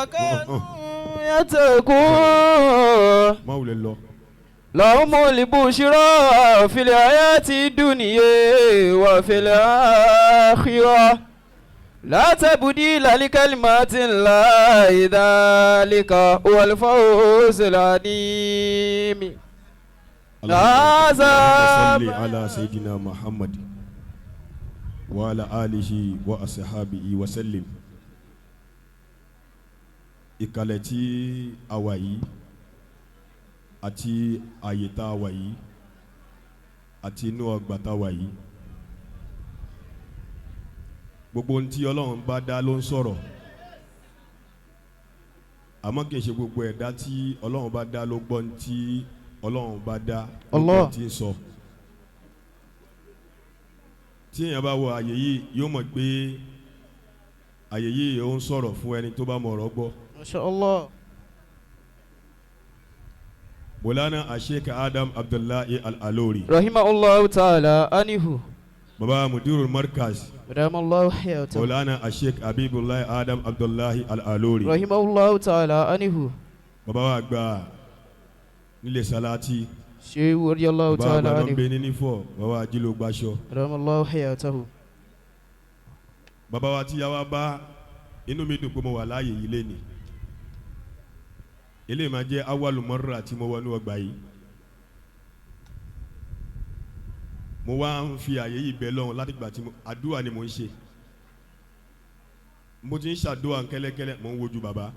وكانوا يتقون. Má wulẹ̀ lọ. لهم البشرى في الحياة الدنيا وفي الآخرة لا تبديل لكلمات الله ذلك هو الفوز العظيم. اللهم صل على سيدنا محمد وعلى آله وأصحابه وسلم. Ìkàlẹ̀ tí a wà yìí àti àyè tá a wà yìí àti inú ọgbà tá a wà yìí, gbogbo ohun tí Ọlọ́run bá dá ló ń sọ̀rọ̀, àmọ́ kì í ṣe gbogbo ẹ̀dá tí Ọlọ́run bá dá ló gbọ́ ohun tí Ọlọ́run bá dá ló gbọ́ Allah. ohun tí ń sọ. Tí èèyàn bá wọ àyè yìí, yóò mọ̀ pé àyè yìí ó ń sọ̀rọ̀ fún ẹni tó bá mọ̀ ọ̀rọ̀ gbọ́. ما شاء الله. Mọ̀lánà Sheikh Adam Abdullahi Al-Alori, رحمه الله تعالى أنه Baba Mudirul Markaz, ودام الله حياته. Mọ̀lánà Sheikh Habibullahi Adam Abdullahi Al-Alori, رحمه الله تعالى أنه baba wa gba nílé Salati, شيخ رضي الله baba تعالى àgbà tó ń عنه. bẹ ní nífọ̀, baba ajílò gbaṣọ. ودام الله حياته. Baba wa tí yà wá bá, inú mi dùn pé mo wà láàyè yìí lénìí. Eléyìí máa jẹ́ awalu marra tí mo wọnú ọgbà yìí. Mo wá ń fi àyè yìí bẹ lọ́hùn látìgbà tí mo àdúrà ni mo ń ṣe. Mo ti ń ṣàdúrà kẹ́lẹ́kẹ́lẹ́, mo ń wojú bàbá.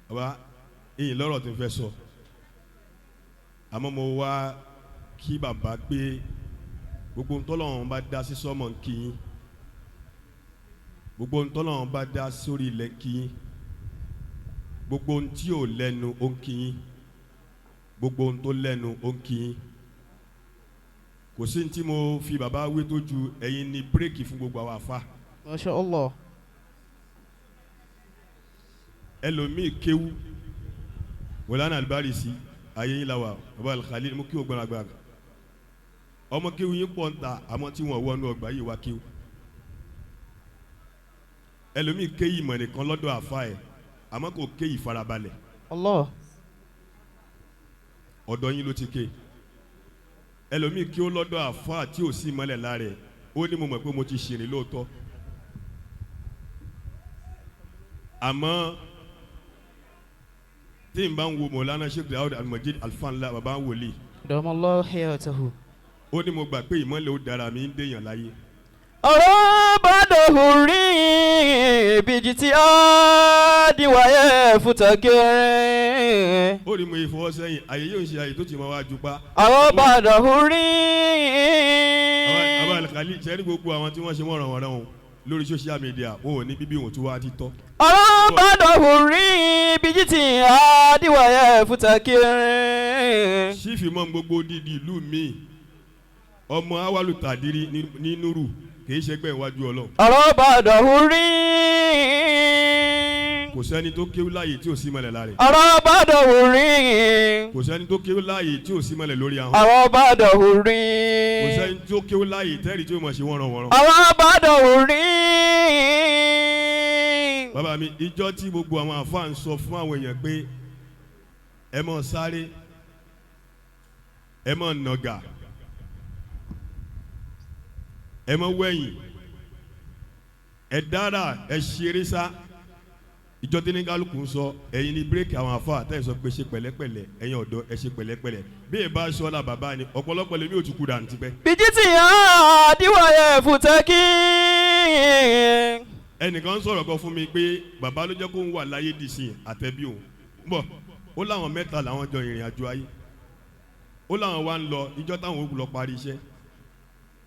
Bàbá, ìyìn lọ́rọ̀ tí n fẹ́ sọ, àmọ́ mo wá kí bàbá pé gbogbo ntọ́lọ́run bá dá sí sọ́mọ̀ ń kí yín, gbogbo ntọ́lọ́run bá dá sórí ilẹ̀ ń kí yín, gbogbo ohun tí ò lẹ́nu ó ń kí yín, gbogbo ohun tó lẹ́nu ó ń kí yín. Kò sí ní tí mo fi bàbá wé tó ju ẹ̀yin ní bírèkì fún gbogbo àwọn àfa. ما شاء الله. Ẹlòmíì kéwú wòlánà alibarisi ayé yín la wà. Bàbá Al-Khalil, mú kí o gbọ́n agbára ọmọ kéwú yín pọ̀ ń ta, àmọ́ tí wọ́n wọnú ọgbà yìí wá kéwú. Ẹlòmíì kéyìí mọ̀ nìkan lọ́dọ̀ àfa ẹ̀, àmọ́ kò kéyìí farabalẹ̀. الله. Ọ̀dọ̀ yín ló ti ké. Ẹlòmíì kí ó lọ́dọ̀ àfa tí ò sí mọ́lẹ̀ lára ẹ̀, ó ní mo mọ̀ pé mo ti ṣìrìn lóòótọ́, àmọ́ tí n bá ń wo Mọ̀lánà Sheikh Daud Al-Majid Alfanla, baba ń wòlíì, دام الله حياته. ó ní mo gbà pé ìmọ́lẹ̀ ó dára mi ń dèèyàn láyé. أرى بعده باجتهاد ويفتكر. Ó ní mo ìfọwọ́ sẹ́yìn, àyè yóò ń ṣe àyè tó ti máa wá jupa. أرى بعده. Baba Al-Khalil, ṣe ní gbogbo àwọn tí wọ́n ṣe wọ́n ràn wọ́n lórí social media, wọn ò ní bíbí wọn tó wá títọ́. أرى بعده باجتهاد ويفتكر. Sífì mọ́ gbogbo dídì ìlú mi, ọmọ awalu tàdírí ní Nuru kì í ṣẹgbẹ́ iwájú Ọlọ́run. أرى بعده. Kò sẹ́ni tó kéwú láàyè tí ò sí mọ́lẹ̀ lára ẹ̀. أرى بعده. Kò sẹ́ni tó kéwú láàyè tí ò sí mọ́lẹ̀ lórí ahọ́n. أرى بعده. Kò sẹ́ni tó kéwú láàyè tẹ́rì tí ó mọ̀ ṣe wọ́nran wọ́nran. أرى بعده. Bàbá mi, ìjọ tí gbogbo àwọn àfáà ń sọ fún àwọn èèyàn pé ẹ mọ̀ sáré, ẹ mọ̀ nàgà, ẹ mọ̀ wẹ̀yìn, ẹ dára, ẹ ṣeré sá, ìjọ tí ní kálukú ń sọ, ẹ̀yin ní bírèkì àwọn àfáà tẹ́ ẹ sọ pé ṣe pẹ̀lẹ́pẹ̀lẹ́, ẹ̀yin ọ̀dọ́ ẹ ṣe pẹ̀lẹ́pẹ̀lẹ́. Bí ẹ bá sọ la bàbá ni ọ̀pọ̀lọpọ̀ lèmi ò ti kú dànù tipẹ́. باجتهاد ويفتكر. Ẹnìkan sọ̀rọ̀ kan fún mi pé bàbá ló jẹ́ kó ń wà láyé dìsìn àtẹ̀bí òun bọ̀. Ó láwọn mẹ́ta làwọn jọ ìrìn àjò ayé, ó láwọn wá ń lọ ìjọ táwọn ó lọ parí iṣẹ́.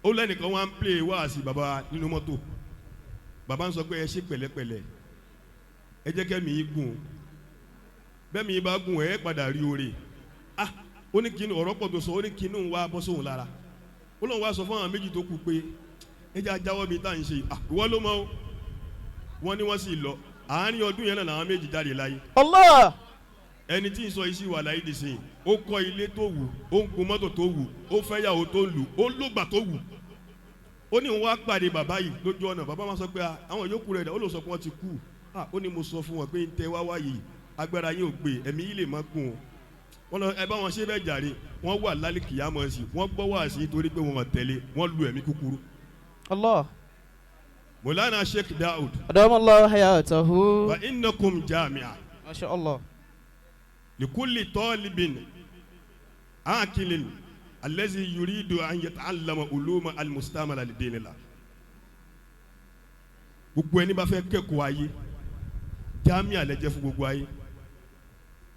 Ó lẹ́nìkan wá ń plé wáàsí bàbá nínú mọ́tò. Bàbá ń sọ pé ẹ ṣe pẹ̀lẹ́pẹ̀lẹ́, ẹ jẹ́ kẹ́mi yín gùn, bẹ́ẹ̀ mi yín bá gùn ẹ padà rí oore. Ah, ó ní kínú ọ̀rọ̀ pọ̀ tó sọ, ó ní kínú wá bọ́ sóhun lára. Ó lóun wá sọ fún àwọn méjì tó kù pé ẹ jẹ́ ajáwọ́ mi tá à ń ṣe. Ah, ìwọ ló mọ̀ o. Wọ́n ní wọ́n sì lọ àárín ọdún yẹn náà làwọn méjì jáde láyé. Allah. Ẹni tí ń sọ iṣẹ́ wà láyé dìsìn, ó kọ́ ilé tó wù, ó ń gun mọ́tò tó wù, ó fẹ́yàwó tó lù, ó lógbà tó wù. Ó ní òun wá pàdé bàbá yìí lójú ọ̀nà. Bàbá máa sọ pé àwọn yòókù rẹ̀ dà? Ó lọ sọ pé wọ́n ti kú. Ah, ó ní mo sọ fún wọn pé ń tẹ wá wáyé agbára yín ò gbé, ẹ̀mí yìí lè má gùn o. Wọ́n lọ ẹ bá wọn ṣe bẹ́ẹ̀ jàre, wọ́n wà lálẹ́ kìyàmọ̀ sí, wọ́n gbọ́ wá sí torí pé wọ́n tẹ̀lé, wọ́n lu ẹ̀mí kúkúrú. Allah. Mọ̀lánà Sheikh Daoud. Adamallahu hayatahu. Wa innakum jami'a. Masha Allah. Likulli talibin akilin allazi yuridu an yata'allama uluma almustamala lidinillah. Gbogbo ẹni bá fẹ́ kẹ́kọ̀ọ́ ayé, jami'a lẹ jẹ́ fún gbogbo ayé.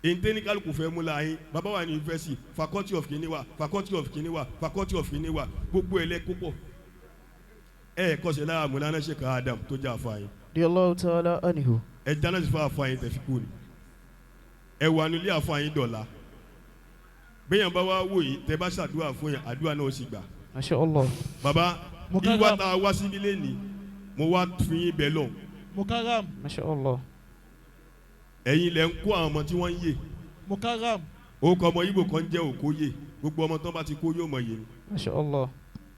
Èyí kálukú fẹ́ mú la yín, bàbá wa ní yunifásitì, faculty of kìíní wa, faculty of kìíní wa, faculty of kìíní wa, gbogbo ẹ̀ lẹ kópọ̀. Ẹ kọ́sẹ̀ lára Mọ̀lánà Sheikh Adam tó jẹ́ àfa yín. Radiyallahu ta'ala anhu. Ẹ dáná sí fún àfa yín tẹ̀ fi kú ni. Ẹ wà nílé àfa yín dọ̀la. Bẹ́yàn bá wá wò yín, tẹ bá ṣàdúrà fún yín, àdúrà náà ó sì gbà. Masha Allah. Bàbá, Mukarram. ìwà tá a wá síbí lẹ́ni, mo wá fi yín bẹ̀ lọ. Mukarram. Masha Allah. Ẹ̀yin lẹ ń kó àwọn ọmọ tí wọ́n ń yè. Mukarram. Orúkọ ọmọ Ìgbò kan jẹ́ Òkóyè, gbogbo ọmọ tán bá ti kó yóò mọ̀ yé ni. Masha Allah.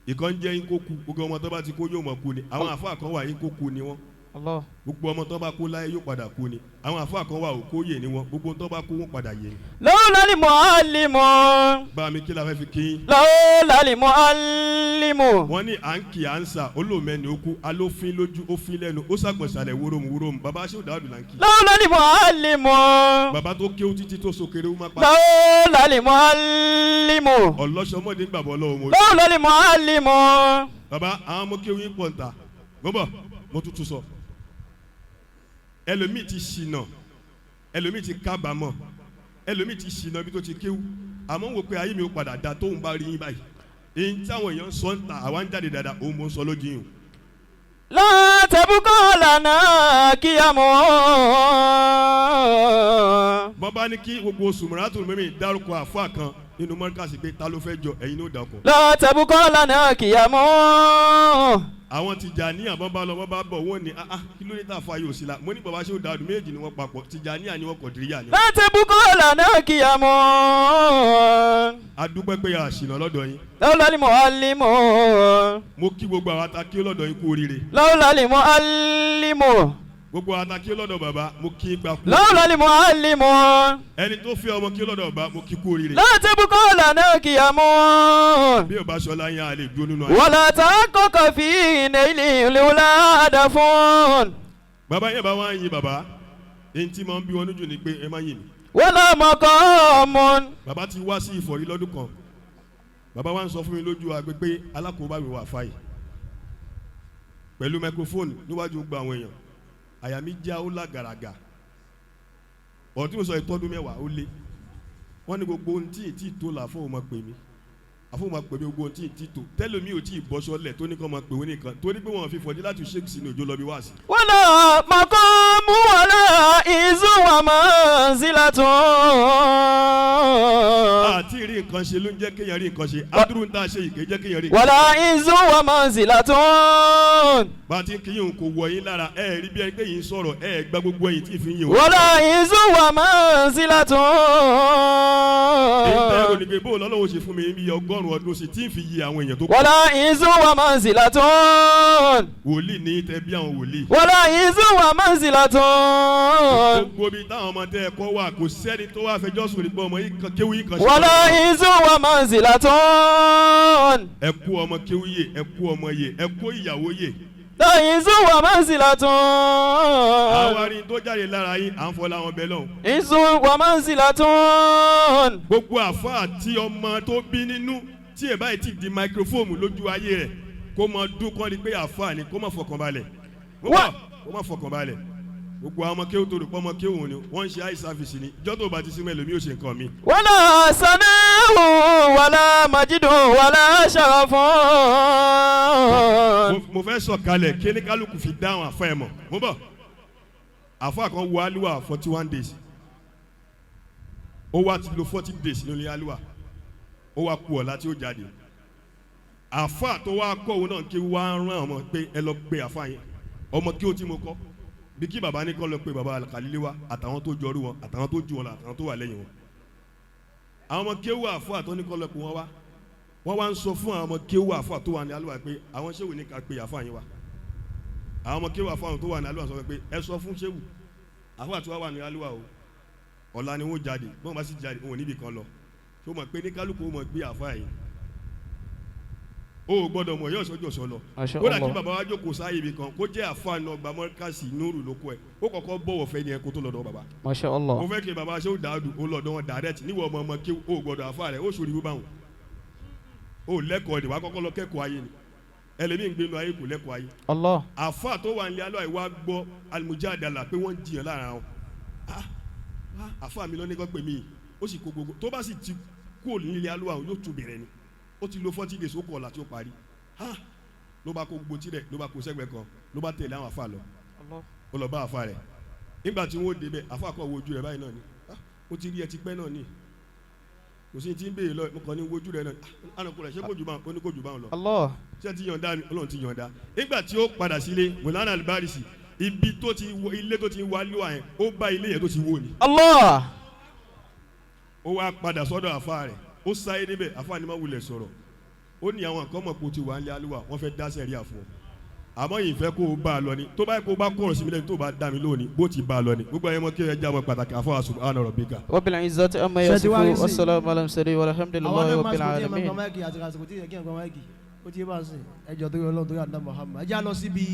Ìkan jẹ́ Nkóku, gbogbo ọmọ tán bá ti kó yóò mọ̀ kú ni. Àwọn àfáà kan wà Nkóku ni wọ́n. Allah. Gbogbo ọmọ tán bá kó láyé yóò padà kú ni. Àwọn àfáà kan wà Òkóyè ni wọ́n, gbogbo tán bá kó wọ́n padà yé ni. Lawla al-muallimu. Bá mi kí la fẹ́ fi kí yín. Lawla al-muallimu. Wọ́n ní à ń kì à ń sà, olóòmẹ́ni ó kú, alófin lójú, ó fin lẹ́nu, ó sàgbọ̀nsàlẹ̀ wórómù wórómù. Bàbá Ṣéhù Dáúdù là ń kí. Lawla al-muallimu. Bàbá tó kéwú títí tó so kéré ó má pa. Lawla al-muallimu. Ọlọ́sọmọdé gbàgbọ́ lọ́wọ́ mo. Lawla al-muallimu. Bàbá àwọn ọmọ kéwú yín pọ̀ ń ta. Gbọ́bọ̀ mo tuntun sọ. Ẹlòmíì ti ṣìnà, ẹlòmíì ti kábàámọ̀, ẹlòmíì ti ṣìnà ibi tó ti kéwú. Àmọ́ ń wò pé ayé mi ò padà da tóun bá rí yín báyìí. Èyí táwọn èèyàn ń sọ ń ta àwa ń jáde dáadáa, òun mò ń sọ lójú yìí o. La tabqa lana qiyamu. Bọ́n bá ní kí gbogbo sùmùràtù mímì dárúkọ àfáà kan nínú mọ́ríkàsì pé ta ló fẹ́ jọ, ẹ̀yin ló dàkọ̀. La tabqa lana qiyamu. Àwọn Tìjàníyà bọ́n bá lọ bọ́n bá bọ̀ wọ́n ní ah ah kí ló dé tá a fa yóò sí la. Mo ní bàbá Ṣéhù Dáúdù méjì ni wọ́n papọ̀, Tìjàníyà ni wọ́n, Kọ̀dìríyà ni wọ́n. La tabqa lana qiyamu. A dúpẹ́ pé a ṣìnà lọ́dọ̀ yín. Lawla al-muallimu. Mo kí gbogbo àwọn atakí lọ́dọ̀ yín kú oríire. Lawla al-muallimu. Gbogbo àwọn atakí lọ́dọ̀ bàbá mo kí gba kú. Lawla al-muallimu. Ẹni tó fi ọmọ kí lọ́dọ̀ bàbá mo kí kú oríire. La tabqa lana qiyamu. Bí o bá ṣọlá yín a lè dúró nínú ayé. Wala tahaqqaqa fi naili al-ula hadafun. Bàbá yẹn bá wá ń yin bàbá, èyí tí mo ń bí wọn lójú ni pé ẹ má yìn mí. Wala maqamun. Bàbá ti wá sí Ìfọ̀rí lọ́dún kan. Bàbá wa ń sọ fún mi lójú agbe pé alákòóbá mi wà fáyì pẹ̀lú microphone níwájú gbogbo àwọn èèyàn. Àyà mi já, ó là gàràgà. Ọ̀rọ̀ tí mo sọ ìtọ́dún 10 ó lé. Wọ́n ní gbogbo ohun tí ì tí tó là fún òun máa pè mí. Àfọwọ́n máa pè mí gbogbo ohun tí ì tí tó. Tẹ́lẹ̀ mi ò tí ì bọ́ṣọ lẹ̀ tó ní kọ́ máa pè wọ́n nìkan. Torí pé wọ́n fi fọ̀dí láti ṣe sínú òjò lọ bí wá sí. Wala maqamu wala izu wa manzilatun. Àti rí nǹkan ṣe ló ń jẹ́ kéèyàn rí nǹkan ṣe. Adúrú ń tá a ṣe yìí kì í jẹ́ kéèyàn rí nǹkan. Wala izu wa manzilatun. Bá a ti ń kí yín kò wọ̀ yín lára, ẹ rí bí ẹni pé yín ń sọ̀rọ̀, ẹ gba gbogbo ẹ̀yìn tí ì fi ń yìn wọ́n. Wala izu wa manzilatun. Èyí tẹ́ ẹ̀rọ ni pé bó lọ́lọ́wọ́ ṣe fún mi bí 100 ọdún sí tí ń fi yí àwọn èèyàn tó kù. Wala izu wa manzilatun. Wòlíì ní tẹ bí àwọn wòlíì. Wala izu wa manzilatun. Gbogbo ibi táwọn ọmọ tẹ ẹ kọ́ wà kò sẹ́ni tó wá fẹjọ́ sùn nípa ọmọ yìí kan kéwú yìí kan ṣe. Wala izu wa manzilatun. Ẹ kú ọmọ kéwú yè, ẹ kú ọmọ yè, ẹ kú ìyàwó yè. La izu wa manzilatun. Àwọn arin tó jáde lára yín à ń fọlá wọn bẹ lọ́hùn. Izu wa manzilatun. Gbogbo àfáà tí ọmọ tó bí nínú tí ẹ báyìí ti di microphone lójú ayé rẹ̀ kó mọ dún kọ́ ni pé àfáà ni kó má fọkàn balẹ̀. Kó má fọkàn balẹ̀. Gbogbo àwọn ọmọ kéwù tó rò pé ọmọ kéwù ni wọ́n ń ṣe eye service ni ìjọ́ tó bá ti sí mẹ́lòmí ò ṣe nǹkan mi. Wala sana'u wala majidu wala sharafun. Mo fẹ́ sọ̀kalẹ̀ kí ní kálukú fi dáhùn àfa ẹ̀ mọ̀. Mo bọ̀, àfa kan wọ aliwa 41 days, ó wá ti lo 40 days lórí aliwa, ó wá ku ọ̀la tí ó jáde. Àfa tó wá kọ́ òun náà kí wá rán ọmọ pé ẹ lọ pe àfa yẹn, ọmọ kí ó tí mo kọ́ bí kí baba ní kọ́ lọ pé baba Kàlílí wa àtàwọn tó jọrú wọn àtàwọn tó ju wọn lọ àtàwọn tó wà lẹ́yìn wọn. Àwọn ọmọ kéwù àfa tó ní kọ́ lọ pé wọ́n wá, wọ́n wá ń sọ fún àwọn ọmọ kéwù àfa tó wà ní aliwa pé àwọn ṣéwù ní ká pe àfa yẹn wá. Àwọn ọmọ kéwà fáwọn tó wà ní alúwà sọ pé ẹ sọ fún ṣéwù àfáà tí wọ́n wà ní alúwà o, ọ̀la ni wọ́n jáde. Bí wọ́n bá sì jáde, wọn ò níbì kan lọ. Tó mọ̀ pé ní kálukú ó mọ̀ gbé àfáà yìí, o ò gbọ́dọ̀ mọ̀ yóò sọ́jọ́ sọ lọ. Masha Kódà kí Allah. bàbá wa jókòó sáyé ibì kan, kó jẹ́ àfáà náà gba mọ́ríkàsì núrù lóko ẹ̀, ó kọ́kọ́ bọ̀wọ̀ fẹ́ ni ẹ kó tó lọ́dọ̀ bàbá. Masha Allah. Mo fẹ́ kí bàbá ṣé ó dàádù ó lọ́dọ̀ wọn direct níwọ̀ ọmọ ọmọ kí o gbọ́dọ̀ àfáà rẹ̀ ó ṣòrí wíwá wọn. Ó lẹ́kọ̀ọ́ ni wàá kọ́kọ́ lọ kẹ́kọ̀ọ́ ayé ni. Ẹlẹ́mìí ń gbénu ayé kò lẹ́kọ̀ọ́ ayé. Allah. Àfáà tó wà nílé alọ́ àìwá gbọ́ alimujadala pé wọ́n ń jiyàn lára wọn. Ah, ah, àfáà mi lọ́ní kan pè mí, ó sì kó gbogbo tó bá sì ti kúrò nílé alọ́ àwọn yóò tún bẹ̀rẹ̀ ni. Ó ti lo 40 days, ó kọ̀ ọ̀la tí ó parí. Ah, ló bá kó gbogbo tirẹ̀, ló bá kó sẹ́gbẹ̀ẹ́ kan, ló bá tẹ̀lé àwọn àfáà lọ. Ó lọ bá àfáà rẹ̀. Nígbà tí wọ́n débẹ̀, àfáà kọ̀ wo ojú rẹ̀ báyìí náà ni. Ah, ó ti rí ẹ ti pẹ́ náà ni, kò sí ti ń béèrè lọ, mo kàn ní wojú rẹ̀ náà. Ah, ànàkùnrin rẹ̀ ṣé kò jù bá ó ní kò jù bá òun lọ. Allah. Ṣé ti yọ̀ǹda mi? Ọlọ́run ti yọ̀ǹda. Nígbà tí ó padà sílé Mọ̀lánà Albarisi, ibi tó ti wọ ilé tó ti wá lúwa yẹn, ó bá ilé yẹn tó ti wó ni. Allah. Ó wá padà sọ́dọ̀ àfa rẹ̀, ó sáyé níbẹ̀. Àfa ni má wulẹ̀ sọ̀rọ̀, ó ní àwọn nǹkan mọ̀ pé ó ti wà ń lé alúwa, wọ́n fẹ́ dá sẹ̀ríà fún ọ, àmọ́ yìí fẹ́ kó o bá a lọ ni. Tó bá yẹ kó o bá kọ̀rọ̀ sí mi lẹ́nu, tó o bá dá mi lónìí, bó ti bá a lọ ni. Gbogbo ẹ̀yẹ́ mọ́ kí ẹ já mọ́ pàtàkì àfọwọ́. Subhana rabbika. رب العزة عما Ṣé ti wá rí يصفون sí? والسلام على المرسلين والحمد Àwọn لله náà رب máa sọ tí ẹ máa العالمين. gba máìkì àti àsìkò tí ẹ kí ẹ gba máìkì ó ti yé bá ń sìn. Ẹjọ́ torí Ọlọ́run, torí àdá Muhammad, ẹ já lọ síbi.